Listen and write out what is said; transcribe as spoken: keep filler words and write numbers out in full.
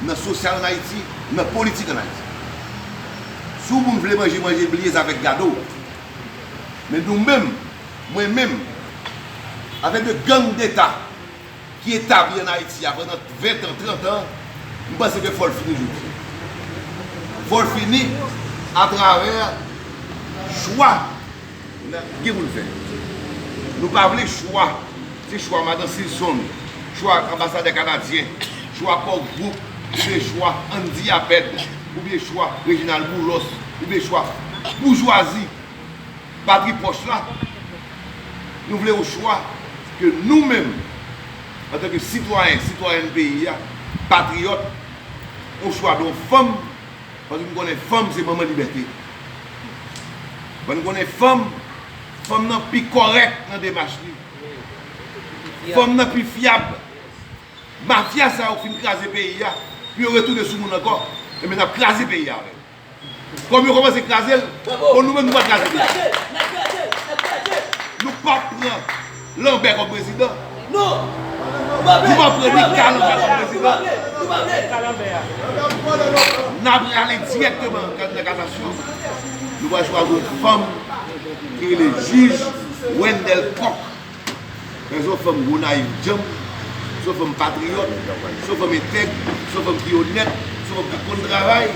nan sosyal ann Ayiti, nan politik ann Ayiti. Si yon moun vle manje, manje, bliye zafè gado. Men nou menm, mwen menm, avèk de gang deta ki etabli ann Ayiti a pandan ven tan, trant an, m panse ke fò l fini jodi. Fò l fini atravè chwa n ap gen pou n fè. Nou pa vle chwa, se chwa Madan Silson, chwa anbasadè kanadyen, chwa Core Group, oubyen chwa Andy Apèd, oubyen chwa Reginald Boulos, oubyen chwa boujwazi, patri pwòch la. Nou vle yon chwa ke nou menm, antanke sitwayen, sitwayèn peyi a, patriyòt, yon chwa de yon fanm, paske m konnen fanm se manman libète. Ban n konnen fanm, fanm nan pi kòrèk nan demach li. Fanm nan pi fyab. Mafya sa yo fin kraze peyi a, pou yo retounen sou moun ankò, enben n ap kraze peyi a avè l. Kòm yo kòmanse kraze l, bon, nou menm nou pral kraze peyi a. Nou p ap pran Lanbè kòm prezidan. Nou p ap pran ni Kalanbè kòm prezidan. N ap rale dirèkteman nan kasasyon. Nou pral chwazi yon fanm ki rele jij Wendelle Coq. Men se yon fanm Gonayiv djanm, se yon fanm patriyòt, se yon fanm entèg, se yon fanm ki onèt, se yon fanm ki konn travay,